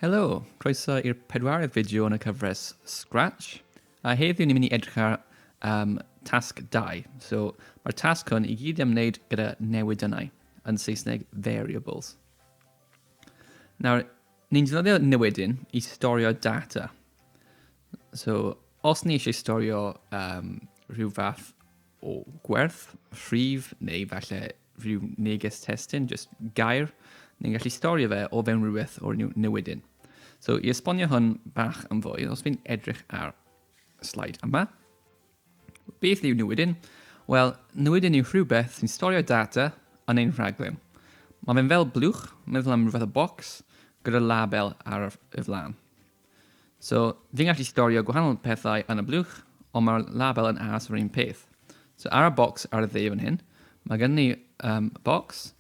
Helo, croeso i'r pedwaredd fideo yn y cyfres Scratch. A heddiw ni'n mynd i edrych ar um, tasg 2. So, mae'r tasg hwn i gyd ymwneud gyda newidynnau, yn Saesneg variables. Nawr, ni'n defnyddio newidyn i storio data. So, os ni eisiau storio um, rhyw fath o gwerth, rhif neu falle rhyw neges testun, jyst gair, ni'n gallu storio fe o fewn rhywbeth o'r enw newidyn. So i esbonio hwn bach yn fwy, os fi'n edrych ar sleid yma, beth yw newidyn? Wel, newidyn yw rhywbeth sy'n storio data yn ein rhaglen. Mae fe'n fel blwch, meddwl am rhywbeth o bocs, gyda label ar y flaen. So, fi'n gallu storio gwahanol pethau yn y blwch, ond mae'r label yn aros yr un peth. So, ar y bocs ar y dde fan hyn, mae gen ni um, bocs,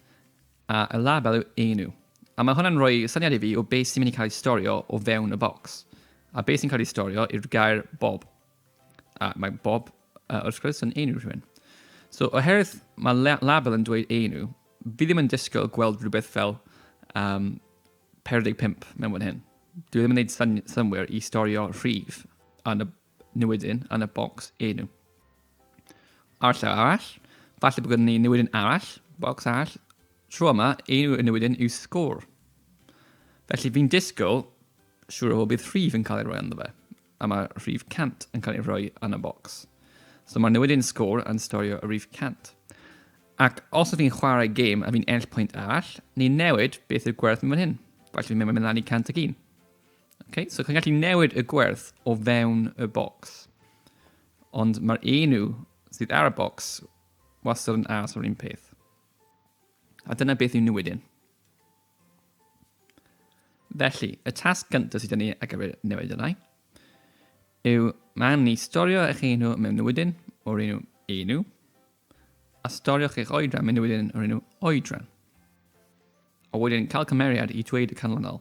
a y label yw enw. A mae hwnna'n rhoi syniad i fi o beth sy'n mynd i cael ei storio o fewn y bocs. A beth sy'n cael ei storio yw'r gair Bob. A mae Bob, wrth gwrs, yn enw rhywun. So, oherwydd mae label yn dweud enw, fi ddim yn disgwyl gweld rhywbeth fel um, 45 mewn fan hyn. Dwi ddim yn gwneud syn synnwyr i storio rhif yn y newidyn yn y bocs enw. Ar llaw arall, falle bod gen ni newidyn arall, bocs arall. Tro yma, enw y newidyn yw sgôr. Felly fi'n disgwyl, siŵr o fod bydd rhif yn cael ei roi ynddo fe. A mae rhif 100 yn cael ei rhoi yn y bocs. So mae'r newidyn sgôr yn storio y rhif 100. Ac os ydw i'n chwarae gêm a fi'n ennill pwynt arall, ni'n newid beth yw'r gwerth yn fan hyn. Felly fi'n mynd lan i 101. Okay, so chi'n gallu newid y gwerth o fewn y bocs. Ond mae'r enw sydd ar y bocs wastad yn aros o'r un peth. A dyna beth yw newidyn. Felly, y tasg gyntaf sydd ni ar gyfer newidiadau yw mae angen ni storio eich enw mewn newidyn o'r enw enw a storiwch eich oedran mewn newidyn o'r enw oedran. A wedyn cael cymeriad i dweud y canlynol.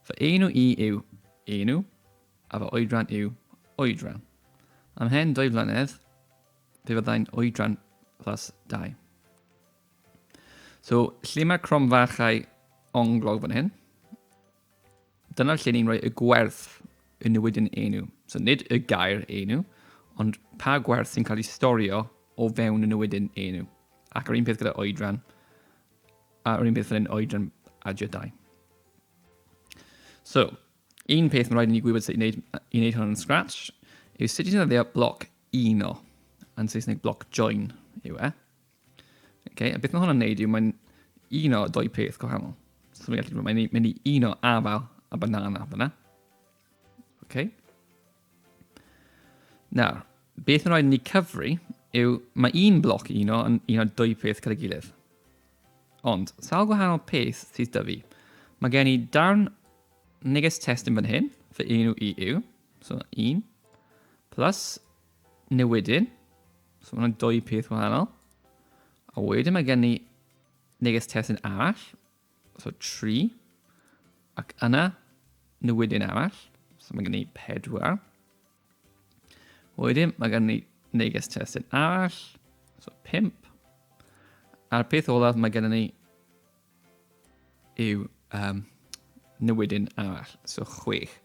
Fy enw i yw enw, a fy oedran yw oedran. Am hen dwy flynedd, fe fyddai'n oedran plus 2. So, lle mae'r cromfachau onglog fan hyn? Dyna'r lle ni'n rhoi y gwerth y newidyn enw. So nid y gair enw, ond pa gwerth sy'n cael ei storio o fewn y newidyn enw. Ac yr un peth gyda oedran, a yr un peth fan hyn oedran adio 2. So, un peth mae'n rhaid i ni gwybod sut i wneud, i wneud hwn yn Scratch yw sut i ddefnyddio bloc uno. Yn Saesneg bloc join yw e. Okay, a beth mae hwnna'n neud yw mae'n uno doi peth gwahanol. So mae'n gallu mae'n mynd i uno afal a banana fyna. Okay. Nawr, beth mae'n rhaid i ni cyfri yw mae un bloc uno yn uno dwy peth gyda'i gilydd. Ond, sawl gwahanol peth sydd dy fi? Mae gen i darn neges testun fan hyn, fy enw i yw, so un, plus newidyn, So mae hwnna'n dwy peth wahanol. A wedyn mae gen i neges testun arall, so 3. Ac yna, newidyn arall, so mae gen i 4. Wedyn mae gen i neges testun arall, so 5. A'r peth olaf mae gen i yw um, newidyn arall, so 6.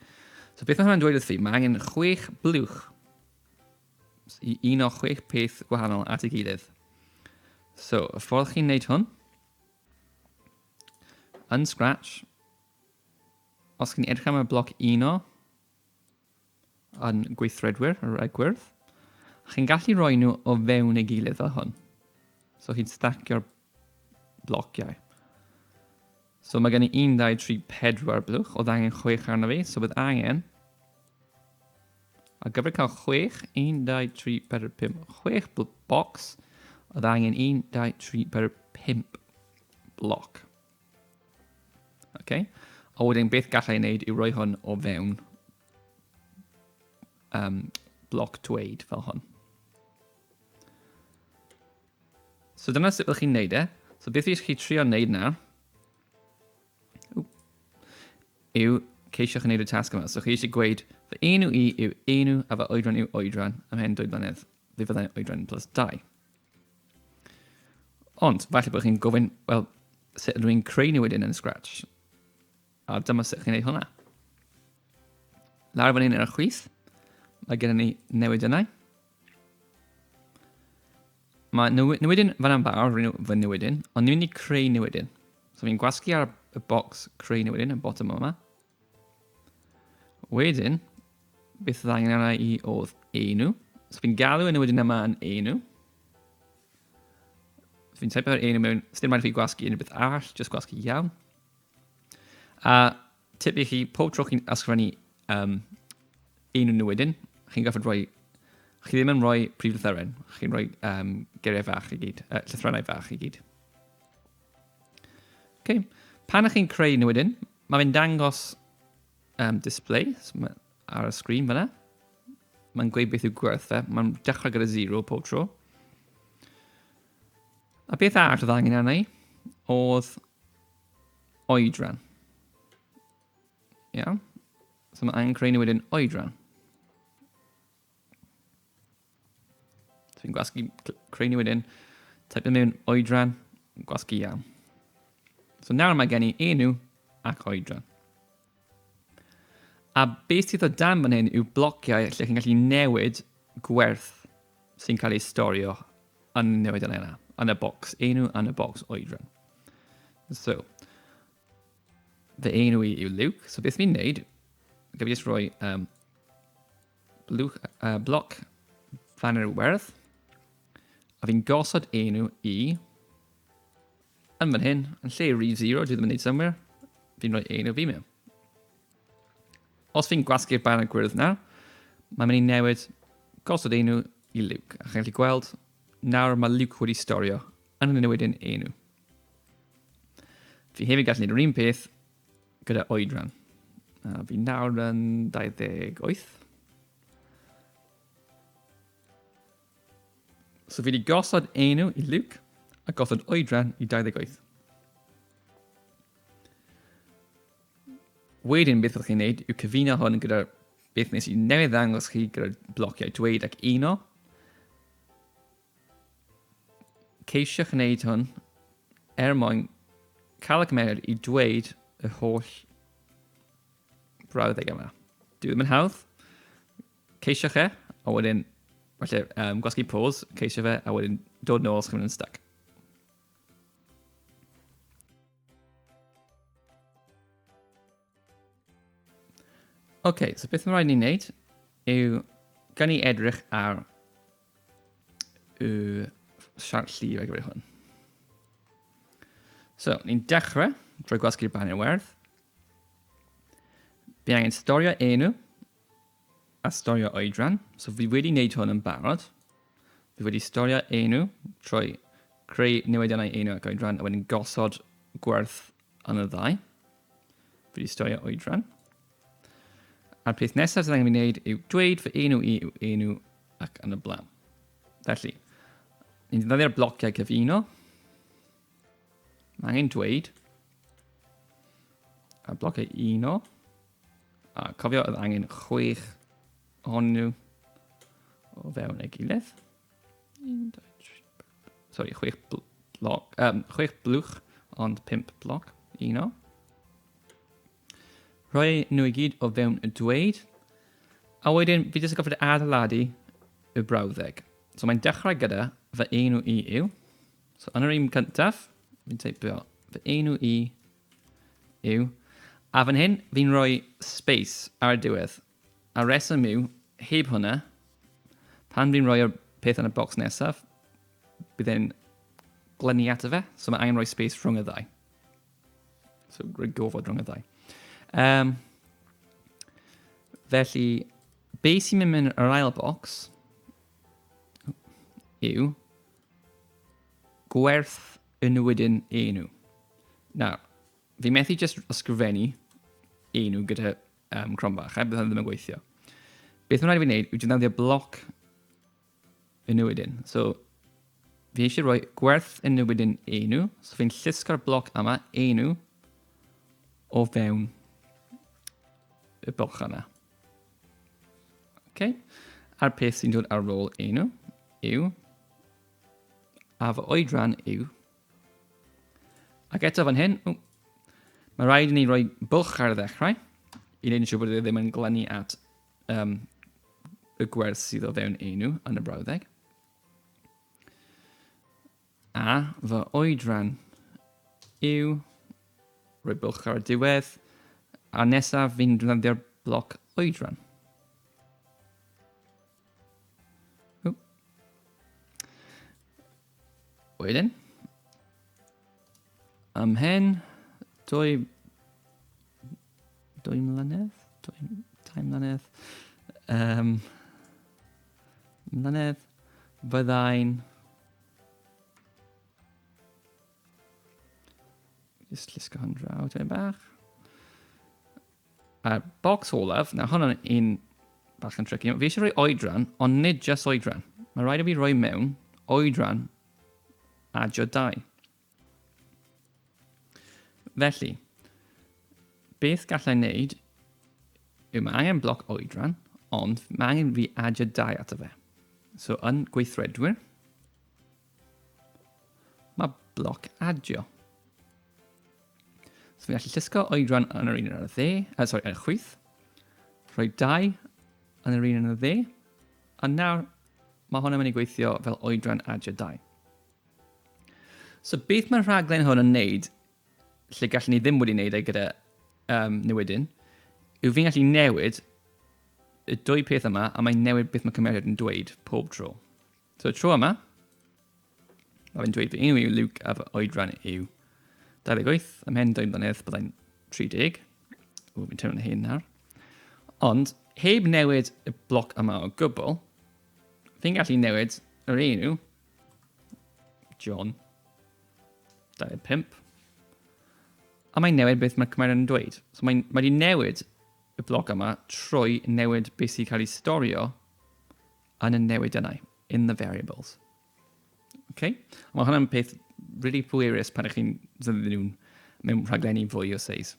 So beth mae hwnna'n dweud wrth fi? Mae angen 6 blwch i un o chwech peth gwahanol at ei gilydd. So, y ffordd chi'n neud hwn, yn Scratch, os chi'n edrych am y bloc uno yn gweithredwyr, y rhai gwyrdd, chi'n gallu rhoi nhw o fewn ei gilydd fel hwn. So chi'n stacio'r blociau. So mae gen i 1, 2, 3, 4 blwch, oedd angen 6 arno fi, so bydd angen Ar gyfer cael 6, 1, 2, 3, 4, 5, 6 bocs, oedd angen 1, 2, 3, 4, 5 bloc. Okay? A wedyn beth gallai wneud yw rhoi hwn o fewn um, bloc dweud fel hwn. So dyna sut byddwch chi'n neud e. So beth fi chi trio wneud nawr yw ceisio chi wneud y tasg yma. So chi eisiau gweud fy enw i yw enw a fy oedran yw oedran ymhen dwy blynedd. Fe fyddai'n oedran plus 2. Ond, falle bod chi'n gofyn, wel, sut ydw i'n creu newidyn yn Scratch? A dyma sut chi'n gwneud hwnna. Lawr fan hyn ar y chwith, mae gennym ni newidynnau. Mae newidyn fan am fawr, rwy'n fy newidyn, ond ni'n mynd i creu newidyn. So fi'n gwasgu ar y box creu newidyn, y bottom yma. Wedyn, beth oedd angen arna i oedd enw. So fi'n galw y newidyn yma yn enw. Fi'n teipio'r enw mewn, sdim rhaid i fi gwasgu unrhyw beth arall, jyst gwasgu iawn. A tip i chi, pob tro chi'n ysgrifennu um, un nhw wedyn, chi'n gorfod rhoi, chi ddim yn rhoi prif lythyren, chi'n rhoi um, geiriau fach i gyd, llythrennau fach i gyd. Okay. Pan ych chi'n creu nhw wedyn, mae fe'n dangos um, display so ma, ar y sgrin fyna. Mae'n gweud beth yw gwerth fe. Mae'n dechrau gyda 0 pob tro. A beth arall oedd angen arna i oedd oedran. Iawn. So mae angen creu newid yn oedran. So fi'n gwasgu creu newid yn, type mewn oedran, gwasgu iawn. So nawr mae gen i enw ac oedran. A beth sydd o dan fan hyn yw blociau lle chi'n gallu newid gwerth sy'n cael ei storio yn newid yn yna, yn y bocs enw, yn y bocs oedran. So, fy enw i yw Luke, so beth fi'n neud, gaf i just rhoi um, blwch, bloc faner werdd, a fi'n gosod enw i yn fan hyn, yn lle rhif 0, dwi ddim yn neud synnwyr, fi'n rhoi enw fi mewn. Os fi'n gwasgu'r banner gwyrdd nawr, mae'n mynd i newid gosod enw i Luke. A chi'n gallu gweld, nawr mae Luke wedi storio yn y newidyn enw. Fi hefyd gallu gwneud yr un peth gyda oedran. A fi nawr yn 28. So fi wedi gosod enw i Luke a gosod oedran i 28. Wedyn beth ydych chi'n neud yw cyfuno hwn gyda beth nes i newydd ddangos chi gyda'r blociau dweud ac uno. Ceisiwch wneud hwn er mwyn cael y cymeriad i dweud y holl brawddeg yma. Dwi ddim yn hawdd. Ceisiwch e, a wedyn, falle, um, gwasgu pause, ceisio fe, a wedyn dod nôl os chi'n mynd yn stuck. OK, so beth mae'n rhaid ni wneud yw gan ni edrych ar y siart llif ar gyfer hwn. So, ni'n dechrau drwy gwasgu'r banner werdd. Fi angen storio enw a storio oedran. So fi wedi wneud hwn yn barod. Fi wedi storio enw trwy creu newidiannau enw ac oedran a wedyn gosod gwerth yn y ddau. Fi wedi storio oedran. A'r peth nesaf sydd angen fi wneud yw dweud fy enw i yw enw ac yn y blaen. Felly, ni'n defnyddio'r blociau cyfuno. Mae angen dweud a blociau uno. A cofio, oedd angen chwech ohonyn nhw o fewn ei gilydd. 1, 2, 3, sorry, chwech bloc, um, chwech blwch, ond pump bloc, uno. Rhoi nhw i gyd o fewn y dweud. A wedyn, fi jyst yn gorfod adeiladu y brawddeg. So mae'n dechrau gyda fy enw i yw. So yn yr un cyntaf, fi'n teipio fy enw i yw. A fan hyn, fi'n rhoi space ar y diwedd. A reswm yw, heb hwnna, pan fi'n rhoi'r peth yn y bocs nesaf, bydd e'n glynu ato fe, so mae angen rhoi space rhwng y ddau. So rhoi gofod rhwng y ddau. Um, felly, be sy'n mynd mewn yr ail bocs yw gwerth y newidyn enw. Nawr, fi methu jyst ysgrifennu enw gyda um, cromfach, bydd hynny ddim yn gweithio. Beth mae'n rhaid i fi wneud yw defnyddio bloc y newidyn. So, fi eisiau rhoi gwerth y newidyn enw, so fi'n llusgo'r bloc yma, enw, o fewn y bwlch yna. Okay. A'r peth sy'n dod ar ôl enw yw a fy oedran yw. Ac eto fan hyn, ww, Mae rhaid i ni roi bwlch ar y ddechrau i wneud yn siŵr bod e ddim yn glynu at um, y gwerth sydd o fewn enw yn y brawddeg. A fy oedran yw rhoi bwlch ar y diwedd, a nesaf fi'n defnyddio'r bloc oedran. Wedyn, ymhen dwy, dwy mlynedd, dwy, dau mlynedd, um, mlynedd, byddai'n Just llusgo hwn draw dweud bach. A'r bocs olaf, nawr hwn yn un bach yn tricky. Fi eisiau rhoi oedran, ond nid just oedran. Mae rhaid i fi roi mewn oedran adio 2. Felly, beth gallai wneud yw mae angen bloc oedran, ond mae angen fi adio 2 ato fe. So, yn gweithredwyr, mae bloc adio. So fi'n gallu llusgo oedran yn yr un ar y dde, sorry, ar y chwith, rhoi 2 yn yr un yn y dde, a nawr mae hwn yn mynd i gweithio fel oedran adio 2. So beth mae'r rhaglen hwn yn neud, lle gallwn ni ddim wedi wneud e gyda um, newidyn, yw fi'n gallu newid y dwy peth yma, a mae'n newid beth mae cymeriad yn dweud pob tro. So y tro yma, mae fe'n dweud fy enw yw Luke a fy oedran yw 28, ymhen 2 mlynedd byddai'n 30. O, fi'n teimlo'n hen nawr. Ond, heb newid y bloc yma o gwbl, fi'n gallu newid yr enw, John, 25, a mae'n newid beth mae'r cymeriad yn dweud. So mae'n mae wedi newid y bloc yma trwy newid beth sy'n cael ei storio yn y newidynnau, in the variables. Okay? A mae hwnna'n peth really pwerus pan ych chi'n ddefnyddio nhw'n mewn rhaglenni fwy o seis.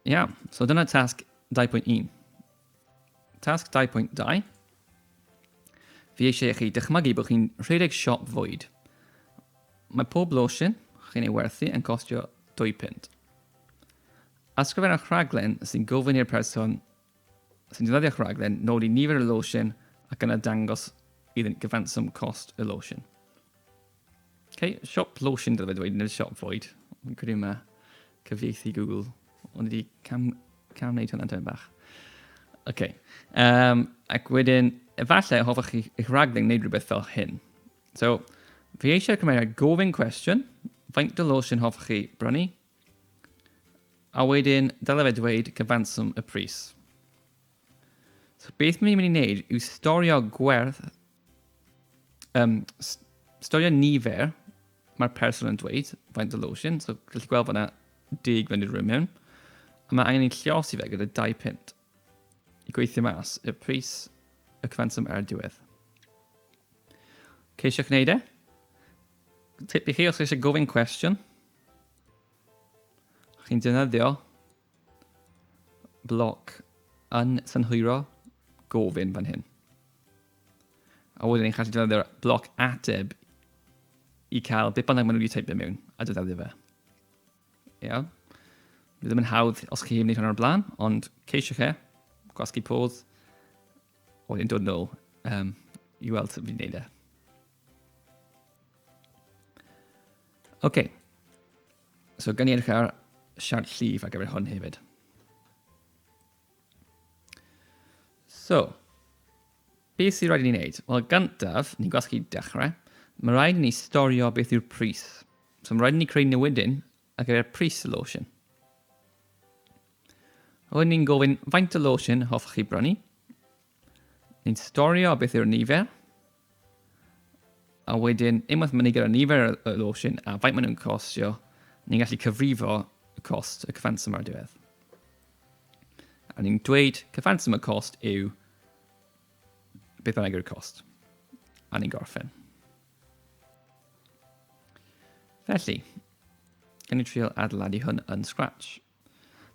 Iawn, so dyna tasg 2.1. Tasg 2.2. Fi eisiau i chi dychmygu bod chi'n rhedeg siop fwyd. Mae pob losin chi'n ei werthu yn costio 2 punt. Ysgrifennwch rhaglen sy'n gofyn i'r person sy'n defnyddio'ch rhaglen nodi nifer y losin ac yna dangos iddynt gyfanswm cost y losin. Okay, siop losin dylai fe dweud, nid siop fwyd. Fi'n credu mae cyfieithu Google ond wedi cam, cam wneud hwnna'n tymed bach. Okay. Um, ac wedyn, efallai hoffech chi eich rhaglen wneud rhywbeth fel hyn. So, fi eisiau cymeriad gofyn cwestiwn, faint o losin hoffech chi brynu? A wedyn, dylai fe dweud cyfanswm y pris. So beth mae'n mynd i wneud yw storio gwerth, um, storio nifer mae'r person yn dweud, faint o losin, so gallu gweld fanna deg fynd i'r rhywun mewn, a mae angen i lliosi fe gyda 2 pint i gweithio mas y pris y cyfanswm ar y diwedd. Ceisiwch wneud e. Tip i chi os chi eisiau gofyn cwestiwn, Chi'n defnyddio bloc yn synhwyro gofyn fan hyn. A wedyn ni'n gallu defnyddio'r bloc ateb i cael beth bynnag maen nhw wedi teipio mewn a defnyddio fe. Iawn. Dwi ddim yn hawdd os chi heb wneud hwn o'r blaen, ond ceisiwch e, gwasgu pause, wedyn dod nôl um, i weld sut fi'n gwneud e. OK. So, gan i edrych ar siart llif ar gyfer hwn hefyd. So, beth sy'n rhaid i ni wneud? Wel, gyntaf, ni'n gwasgu dechrau. Mae rhaid i ni storio beth yw'r pris. So, mae rhaid i ni creu newidyn ar gyfer pris y losin. A wedyn ni'n gofyn faint o losin hoffech chi brynu. Ni'n storio beth yw'r nifer. A wedyn, unwaith mae ni gyda nifer y losin a faint maen nhw'n costio, ni'n gallu cyfrifo y cost, y cyfanswm ar y diwedd. A ni'n dweud cyfanswm y cost yw beth bynnag yw'r cost. A ni'n gorffen. Felly, gan ni trial adeiladu hwn yn Scratch.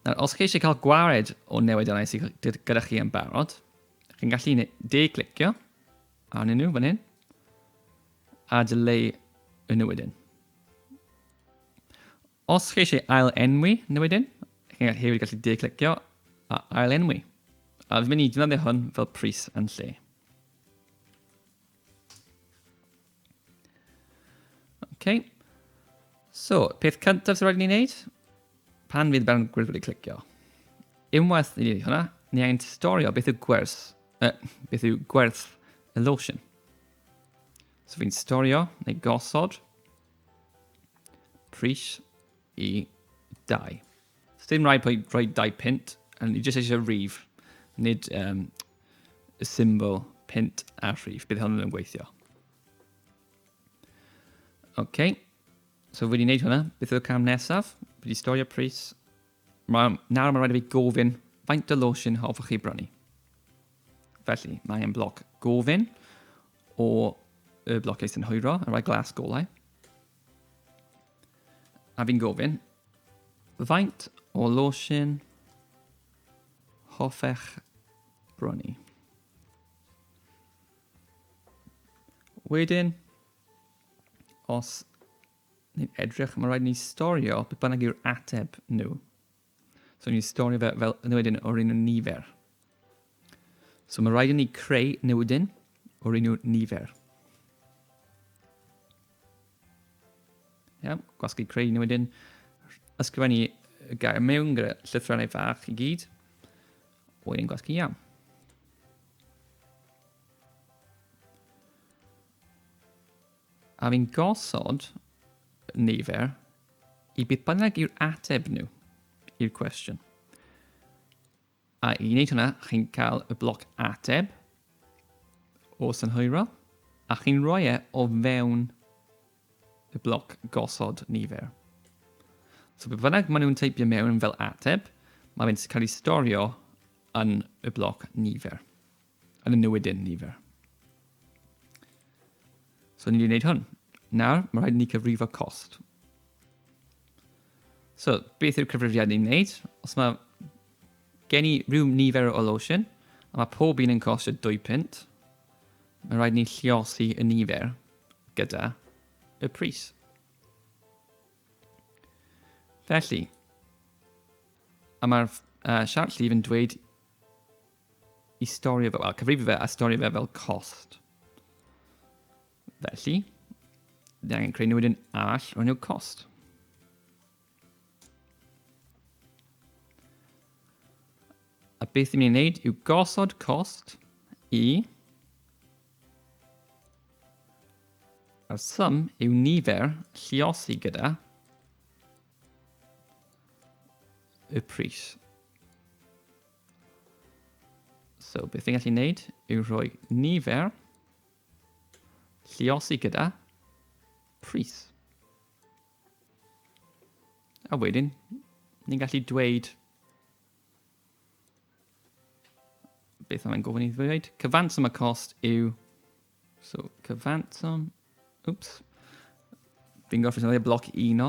Nawr, os chi eisiau cael gwared o newidiannau sydd gyda chi yn barod, chi'n gallu de-clicio arnyn nhw fan hyn, a dileu y newidyn. Os chi eisiau ail enwi newidyn, chi'n hefyd gallu de-clicio a ail enwi. A fi'n mynd i defnyddio hwn fel pris yn lle. Okay. So, peth cyntaf sy'n rhaid i ni wneud, pan fydd barn gwyrdd wedi clicio. Unwaith ni wedi hwnna, ni angen storio beth yw gwers, beth yw gwerth y lotion. So fi'n storio neu gosod pris i 2. So dim rhaid rhoi 2 pint, a ni jyst eisiau rhif, nid y symbol pint a rhif. Bydd hwn yn gweithio. OK, so fi wedi gwneud hwnna. Beth yw'r cam nesaf? Fi wedi storio pris. Mae, nawr mae rhaid i fi gofyn faint o lotion hoffech chi brynu. Felly, mae angen bloc gofyn o y blociau synhwyro, y rhai glas golau. A fi'n gofyn, faint o lotion hoffech brynu? Wedyn, os ni'n edrych, mae rhaid ni storio beth bynnag yw'r ateb nhw. So ni'n storio fe fel newidyn o'r enw nifer. So mae rhaid i ni creu newidyn o'r enw nifer. Iawn, gwasgu creu newidyn. Ysgrifennu y gair mewn gyda llythrennau fach i gyd. Wedyn gwasgu iawn. A fi'n gosod nifer i beth bynnag yw'r ateb nhw i'r cwestiwn. A i wneud hwnna, chi'n cael y bloc ateb o synhwyro, a chi'n rhoi e o fewn y bloc gosod nifer. So beth bynnag maen nhw'n teipio mewn fel ateb, mae fe'n cael ei storio yn y bloc nifer. Yn y newidyn nifer. So ni wedi gwneud hwn. Nawr, mae rhaid i ni cyfrifo cost. So, beth yw'r cyfrifiad ni'n gwneud? Os mae gen i rhyw nifer o lotion, a mae pob un yn costio 2 punt, mae rhaid ni lliosi y nifer gyda y pris. Felly, a mae'r siart llif yn dweud i storio fe, wel, cyfrifo fe a storio fe fel cost. Felly, ni angen creu newidyn arall o'r enw cost. A beth ni'n mynd i wneud yw gosod cost i a'r sum yw nifer lliosi gyda y pris. So, beth fi'n gallu gwneud yw rhoi nifer lliosi gyda pris. A wedyn, ni'n gallu dweud beth mae'n gofyn i ddweud. Cyfanswm y cost yw... So, cyfanswm... Oops. Fi'n gorffen defnyddio bloc uno.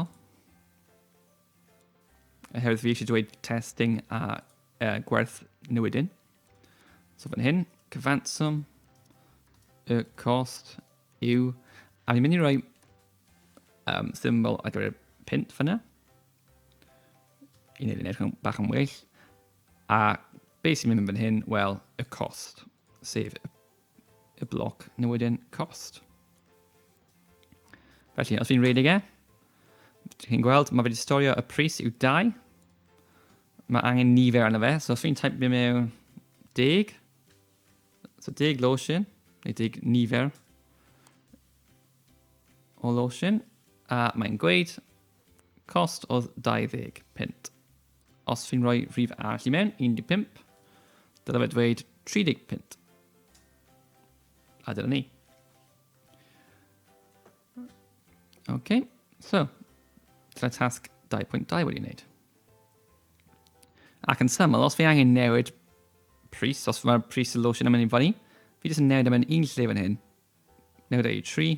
Oherwydd fi eisiau dweud testing a gwerth newidyn. So fan hyn, cyfanswm y cost yw... A fi'n mynd i roi symbol ar gyfer pint fyna. I wneud yn edrych bach yn well. A beth sy'n mynd fan hyn? Wel, y cost, sef y bloc newidyn cost. Felly, os fi'n rhedeg e, chi'n gweld, mae wedi storio y pris yw 2. Mae angen nifer arno fe, so os fi'n type mewn 10, so 10 lotion, neu 10 nifer o lotion, a mae'n gweud cost oedd 20 pint. Os fi'n rhoi rhif arall i mewn, 15, dylai fe dweud 30 pint. A dyna ni. OK, so, dyna tasg 2.2 wedi wneud. Ac yn syml, os fi angen newid pris, os mae'r pris y lotion yn mynd i fyny, fi jyst yn newid am yn un lle fan hyn, newid e i 3,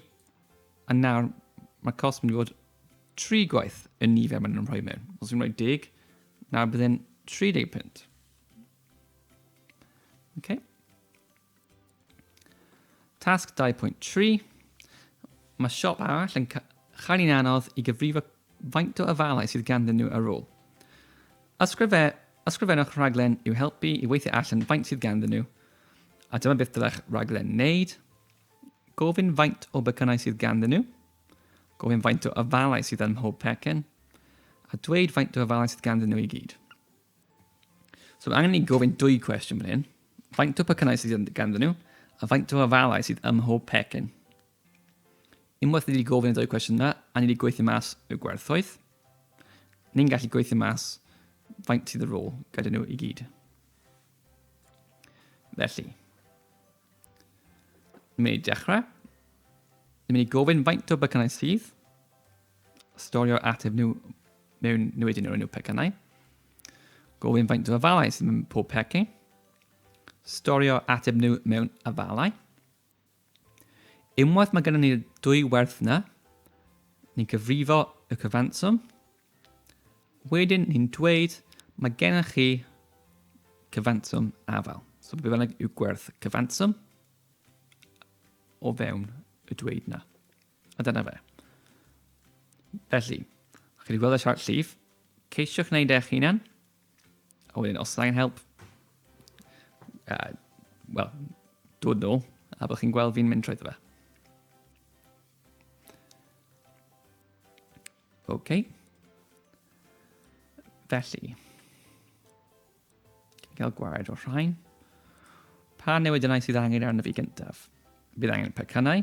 a nawr mae'r cost mynd i fod 3 gwaith y nifer maen nhw'n rhoi mewn. Os fi'n rhoi 10, nawr bydd e'n 30 punt. Okay. Tasg 2.3. Mae siop arall yn cael ein anodd i gyfrifo faint o afalau sydd ganddyn nhw ar ôl. Ysgrife, ysgrifennwch rhaglen i'w helpu i weithio allan faint sydd ganddyn nhw, a dyma beth dylech raglen wneud. Gofyn faint o becynnau sydd ganddyn nhw, gofyn faint o afalau sydd ym mhob pecyn, a dweud faint o afalau sydd ganddyn nhw i gyd. So mae angen i ni gofyn dwy cwestiwn fan hyn. Faint o pecynnau sydd ganddyn nhw, a faint o afalau sydd ym mhob pecyn. Unwaith ni wedi gofyn y dwy cwestiwn yna, a ni wedi gweithio mas y gwerthoedd, ni'n gallu gweithio mas faint sydd ar ôl gyda nhw i gyd. Felly, ni'n mynd i dechrau. Ni'n mynd i gofyn faint o becynnau sydd, storio'r ateb nhw mewn newidyn o'r enw pecynnau. Gofyn faint o afalau sydd mewn pob pecyn. Storio ateb nhw mewn afalau. Unwaith mae gennym ni'r dwy werth yna, ni'n cyfrifo y cyfanswm. Wedyn ni'n dweud mae gennych chi cyfanswm afal. So be bynnag yw gwerth cyfanswm o fewn y dweud yna. A dyna fe. Felly, chi wedi gweld y siart llif, ceisiwch wneud eich hunan. A wedyn, os angen help, wel, dod nôl, a byddwch chi'n gweld fi'n mynd trwyddo fe. OK. Felly, gael gwared o'r rhain. Pa newidiannau sydd angen arno fi gyntaf? Bydd angen pecynnau,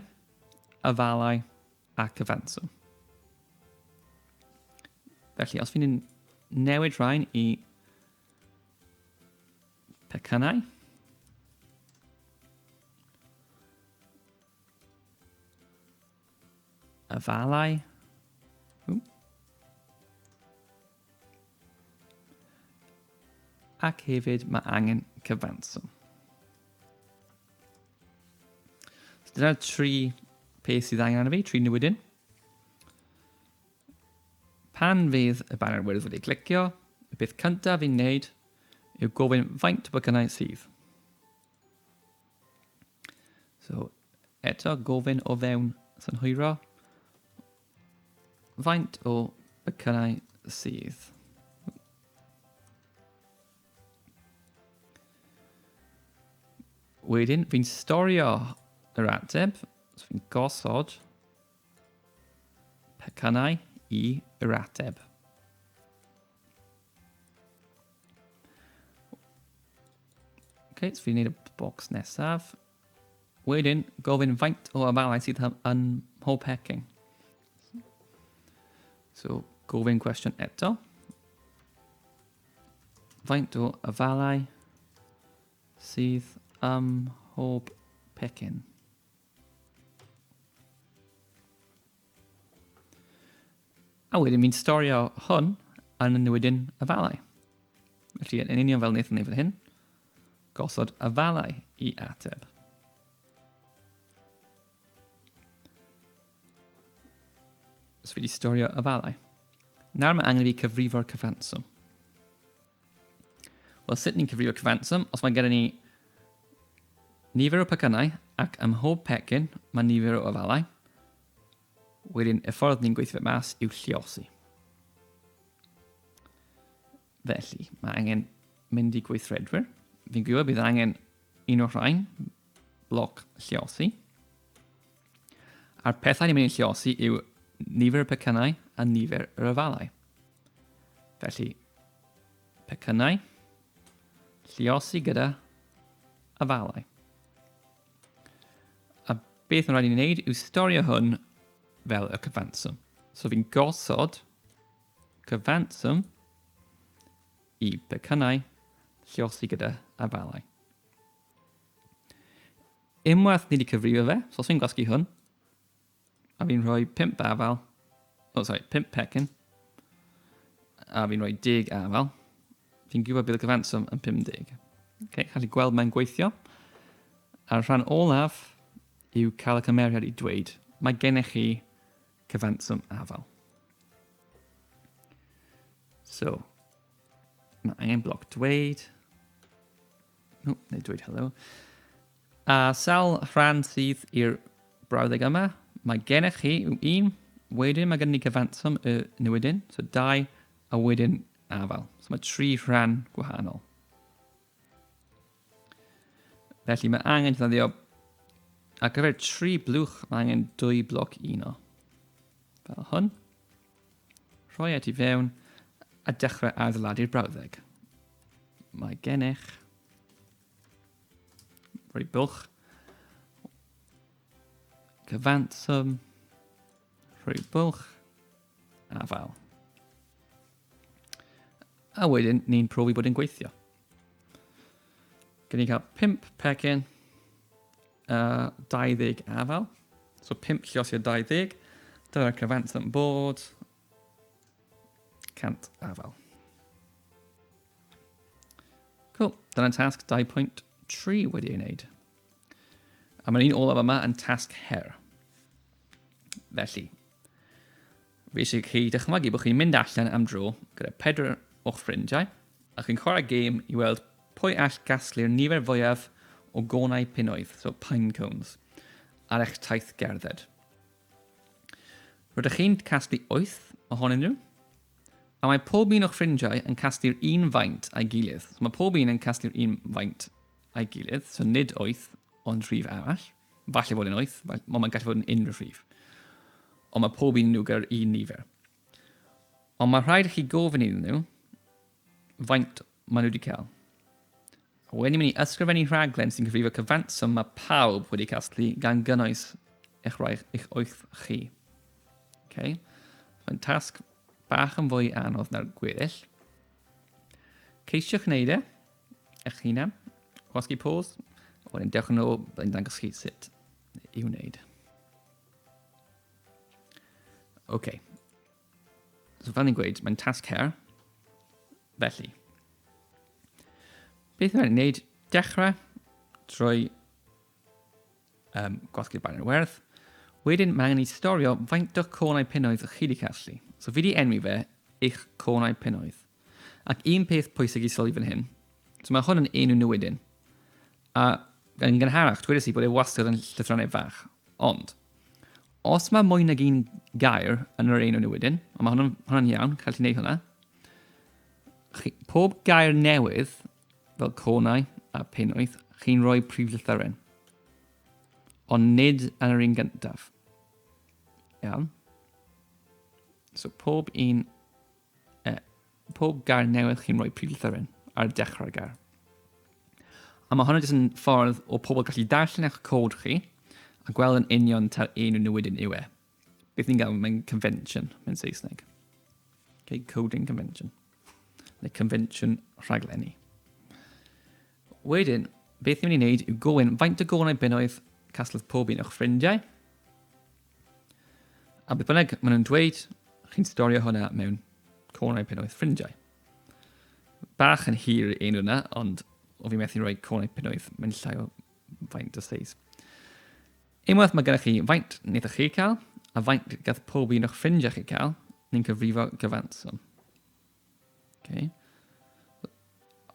afalau a cyfanswm. Felly, os fi'n newid rhain i pecynnau, afalau, ac hefyd mae angen cyfanswm. So dyna'r tri peth sydd angen arno fi, tri newidyn. Pan fydd y banner wyrdd wedi clicio, y peth cyntaf fi'n wneud yw gofyn faint o becynnau sydd. So, eto gofyn o fewn synhwyro, faint o becynnau sydd. Wedyn, fi'n storio yr ateb, so fi'n gosod pecynnau i yr ateb. Okay, so fi'n neud y box nesaf. Wedyn, gofyn faint o afalau sydd yn mhob pecyn. So, gofyn cwestiwn eto. Faint o afalau sydd ym mhob pecyn? A wedyn fi'n storio hwn yn y newidyn afalau. Felly, yn union fel wnaethon ni fan hyn, gosod afalau i ateb. So fi wedi storio afalau. Nawr mae angen i fi cyfrifo'r cyfanswm. Wel, sut ni'n cyfrifo'r cyfanswm? Os mae gyda ni nifer o pecynnau ac ym mhob pecyn mae nifer o afalau, wedyn y ffordd ni'n gweithio fe mas yw lliosi. Felly, mae angen mynd i gweithredwyr. Fi'n gwybod bydd angen un o'r rhain, bloc lliosi. A'r pethau ni'n mynd i lliosi yw nifer y pecynnau a nifer yr afalau. Felly, pecynnau, lliosi gyda afalau. A beth mae'n rhaid i ni wneud yw storio hwn fel y cyfanswm. So fi'n gosod cyfanswm i becynnau lliosi gyda afalau. Unwaith ni wedi cyfrifo fe, so os fi'n gwasgu hwn, a fi'n rhoi 5 afal, oh sorry, 5 pecyn, a fi'n rhoi 10 afal, fi'n gwybod bydd y cyfanswm yn 50. Okay, gallu gweld mae'n gweithio. A'r rhan olaf yw cael y cymeriad i dweud, mae gennych chi cyfanswm afal. So, mae angen bloc dweud. No, neu dweud hello. A sawl rhan sydd i'r brawddeg yma? Mae gennych chi yw 1, Wedyn mae gen ni cyfanswm y newidyn, so 2, a wedyn afal. So mae tri rhan gwahanol. Felly mae angen defnyddio, ar gyfer tri blwch, mae angen dwy bloc uno. Fel hwn. Rhoi e tu fewn a dechrau adeiladu'r brawddeg. Mae gennych rhoi bwlch cyfanswm rhoi bwlch afal. A wedyn ni'n profi bod yn gweithio. Gen i cael 5 pecyn a 20 afal. So 5 lliosio 20. Dyna'r cyfanswm bod 100 afal. Cool. Dyna'n tasg 2.3 wedi ei wneud. A mae'r un olaf yma yn tasg her. Felly, fi eisiau chi dychmygu bod chi'n mynd allan am dro gyda pedwar o'ch ffrindiau a chi'n chwarae gêm i weld pwy all gasglu'r nifer fwyaf o gonau punnoedd, so pine cones, ar eich taith gerdded. Rydych chi'n casglu wyth ohonyn nhw, a mae pob un o'ch ffrindiau yn casglu'r un faint a'i gilydd. So mae pob un yn casglu'r un faint a'i gilydd, so nid wyth, ond rhif arall. Falle fod yn wyth, ond mae'n gallu fod yn unrhyw rhif. Ond mae pob un nhw gyda'r un nifer. Ond mae rhaid i chi gofyn iddyn nhw faint maen nhw wedi cael. A wedyn ni'n mynd i ysgrifennu rhaglen sy'n cyfrifo cyfanswm mae pawb wedi casglu gan gynnwys eich rhai eich oeth chi. Okay. Mae'n tasg bach yn fwy anodd na'r gweddill. Ceisiwch wneud e eich hunan. Gwasgu pause. A wedyn dewch yn ôl, byddai'n dangos chi sut i'w wneud. OK. So fel ni'n gweud, mae'n tasg her. Felly, beth mae'n wneud? Dechrau trwy gwasgu'r banner werdd. Wedyn mae angen i storio faint o'ch conau pennoedd chi wedi casglu. So fi wedi enwi fe eich conau pennoedd. Ac un peth pwysig i sylwi fan hyn, so mae hwn yn enw newidyn. A yn gynharach, dwedais i bod e wastad yn llythrennau fach. Ond, os mae mwy nag un gair yn yr enw newidyn, a mae hwnna'n hwnna iawn, cael ti wneud hwnna, chi, pob gair newydd, fel conau a penwydd, chi'n rhoi prif lythyren. Ond nid yn yr un gyntaf. Iawn. So pob un E, pob gair newydd chi'n rhoi prif lythyren ar dechrau'r gair. A mae hwnna jyst yn ffordd o pobl gallu darllen eich cod chi a gweld yn union ta'r enw newidyn yw e. Beth ni'n gael mae'n convention mewn Saesneg. Okay, coding convention. Neu convention rhaglenni. Wedyn, beth ni'n mynd i wneud yw gofyn faint o gonau bunnoedd casglodd pob un o'ch ffrindiau. A beth bynnag maen nhw'n dweud, chi'n storio hwnna mewn cornau pennoedd ffrindiau. Bach yn hir enw yna, ond o fi methu rhoi cornau pennoedd mewn llai o faint o seis. Unwaith mae gennych chi faint wnaethoch chi cael, a faint gath pob un o'ch ffrindiau chi cael, ni'n cyfrifo gyfanswm. Okay.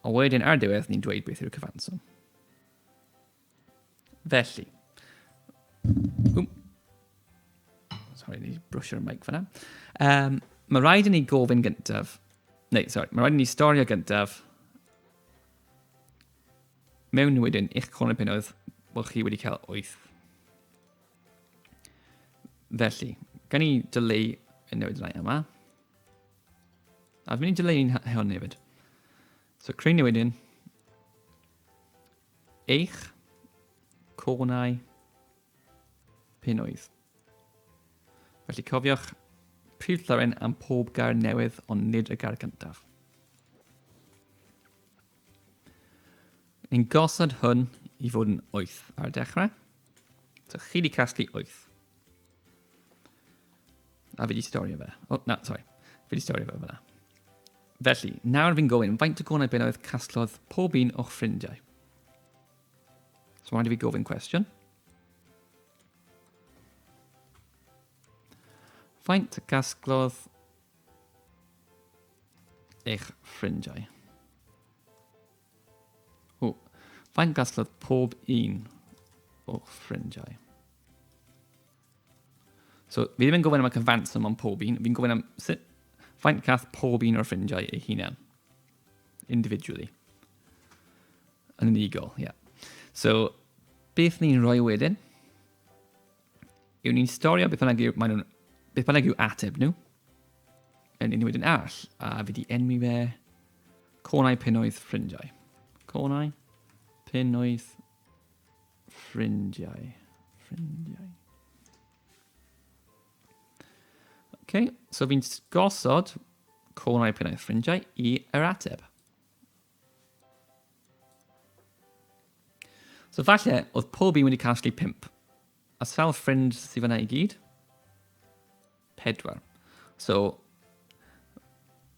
A wedyn ar diwedd ni'n dweud beth yw'r cyfanswm. Felly. Ww. Sorry, ni brwsio'r mic fyna. Mae rhaid i ni gofyn gyntaf, neu, sorry, mae rhaid i ni storio gyntaf mewn wedyn i'ch cornel pennoedd bod chi wedi cael 8. Felly, gan i delay y newid yna yma. A fi'n mynd i delay hwn hefyd. So, creu newidyn. Eich cornau pennoedd. Felly cofiwch, prif llyren am pob gair newydd ond nid y gair gyntaf. Ni'n gosod hwn i fod yn 8 ar y dechrau. So chi wedi casglu 8. A fi wedi storio fe. Oh, na, sorry. Fi wedi storio fe fyna. Felly, nawr fi'n gofyn, faint o gonau bunnoedd casglodd pob un o'ch ffrindiau? So mae'n rhaid i fi gofyn cwestiwn. Faint gasglodd eich ffrindiau? O, faint gasglodd pob un o'ch ffrindiau? So, fi ddim yn gofyn am y cyfanswm am pob un, fi'n gofyn am sut, faint cath pob un o'r ffrindiau ei hunan. Individually. Yn unigol, ie. Yeah. So, beth ni'n rhoi wedyn, yw ni'n storio beth bynnag yw, maen nhw'n, beth bynnag yw ateb nhw, yn unrhyw wedyn arall, a fi di enwi fe Conau Pennoedd Ffrindiau. Conau Pennoedd Ffrindiau. Ffrindiau. OK, so fi'n gosod Conau Pennoedd Ffrindiau i yr ateb. So falle oedd pob un wedi casglu 5. A sawl ffrind sydd fyna i gyd? 4. So,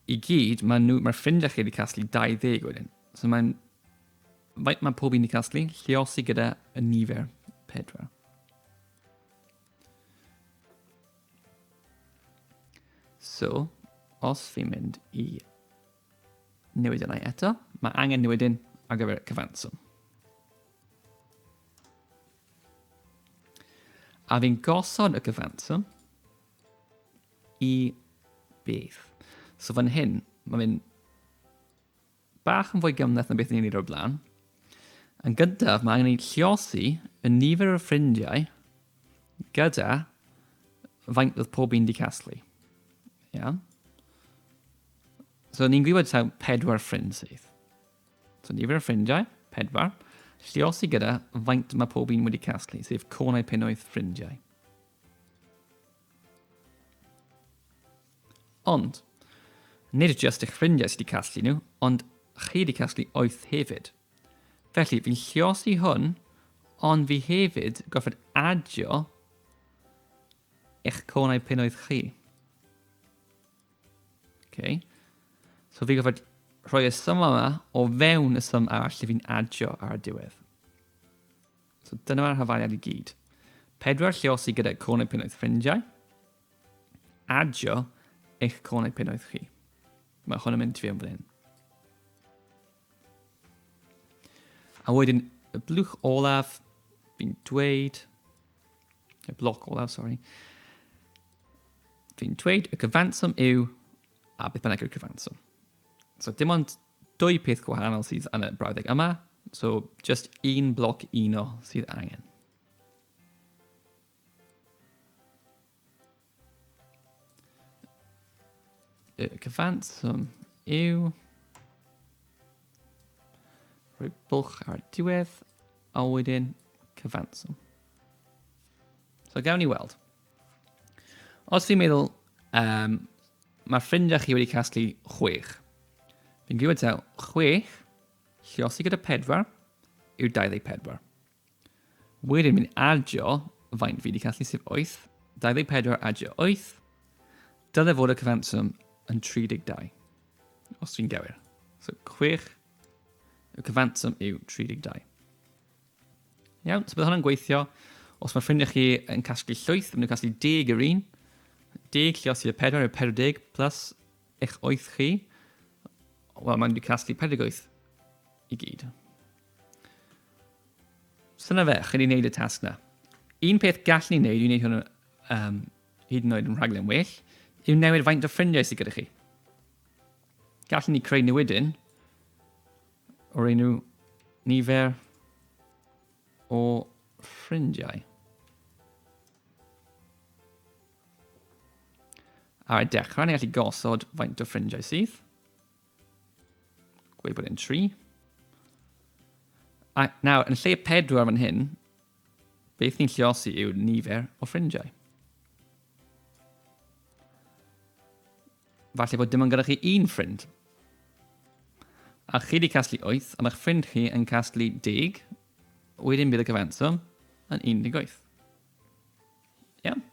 i gyd, mae nhw, mae'r ffrindiau chi wedi casglu 20 wedyn. So mae'n... Faint mae pob un wedi casglu? Lliosi gyda y nifer 4. So, os fi'n mynd i newidynau eto, mae angen newidyn ar gyfer cyfanswm. A fi'n gosod y cyfanswm i beth. So fan hyn, mae'n mynd bach yn fwy gymhleth na beth ni'n neud o'r blaen. Yn gyntaf, mae angen i lliosi y nifer o ffrindiau gyda faint oedd pob un di casglu. Iawn? So ni'n gwybod taw pedwar ffrind sydd. So nifer o ffrindiau, pedwar. Lliosi gyda faint mae pob un wedi casglu, sef conau pennoedd ffrindiau. Ond, nid jyst eich ffrindiau sydd wedi casglu nhw, ond chi wedi casglu oeth hefyd. Felly, fi'n lliosi hwn, ond fi hefyd gorfod adio eich conau pennoedd chi. Okay. So fi gorfod rhoi y sum yma o fewn y sum arall lle fi'n adio ar y diwedd. So dyna'r hafaliad i gyd. Pedwar lliosi gyda conau pennoedd ffrindiau. Adio eich conau pennoedd chi. Mae hwn yn mynd i fi yn fan hyn. A wedyn, y blwch olaf, fi'n dweud, y bloc olaf, sori, fi'n dweud y cyfanswm yw, a beth bynnag yw'r cyfanswm. So dim ond dwy peth gwahanol sydd yn y brawddeg yma, so just un bloc uno sydd angen. Y cyfanswm yw rhoi bwlch ar y diwedd a wedyn cyfanswm. So gawn ni weld. Os fi'n meddwl, um, mae ffrindiau chi wedi casglu chwech. Fi'n gwybod taw chwech, lliosi gyda pedwar, yw 24. Wedyn mi'n adio faint fi wedi casglu sef 8. 24 adio 8. Dyle fod y cyfanswm yn 32. Os dwi'n gywir. So 6. Y cyfanswm yw 32. Iawn, so bydd hwnna'n gweithio. Os mae ffrindiau chi yn casglu llwyth, maen nhw'n casglu 10 yr un. 10 lle os yw 4 yw 40 plus eich 8 chi. Wel, maen nhw wedi casglu 48 i gyd. So na fe, chi wedi gwneud y tasg na. Un peth gallwn ni wneud i wneud hwn um, hyd yn oed yn rhaglen well, yw newid faint o ffrindiau sydd gyda chi. Gallwn ni creu newidyn o'r enw nifer o ffrindiau. Ar y dechrau, ni'n gallu gosod faint o ffrindiau sydd. Gweud bod e'n 3. A nawr, yn lle 4 fan hyn, beth ni'n lliosi yw nifer o ffrindiau. Falle bod dim ond gyda chi un ffrind. A chi wedi casglu 8, a mae'ch ffrind chi yn casglu 10, wedyn bydd y cyfanswm yn 18. Iawn.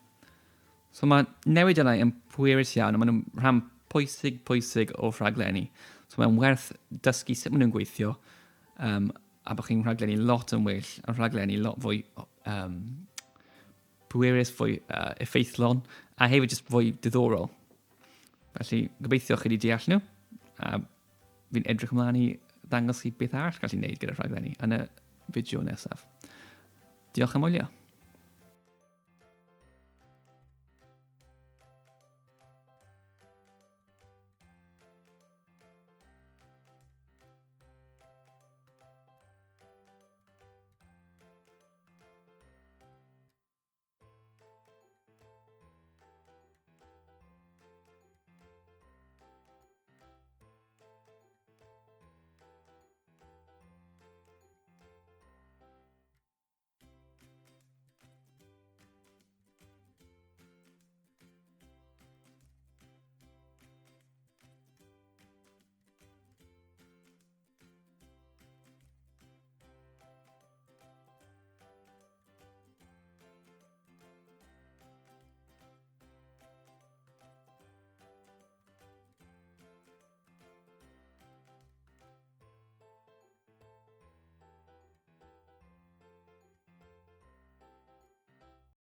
So mae newid yna yn pwerus iawn, a maen nhw'n rhan pwysig, pwysig o rhaglenni. So mae'n werth dysgu sut maen nhw'n gweithio, um, a bod chi'n rhaglenni lot yn well, a rhaglenni lot fwy um, pwerus, fwy uh, effeithlon, a hefyd jyst fwy diddorol. Felly, gobeithio chi wedi deall nhw, a fi'n edrych ymlaen i ddangos chi beth arall gallu gwneud gyda'r rhaglenni yn y fideo nesaf. Diolch am wylio.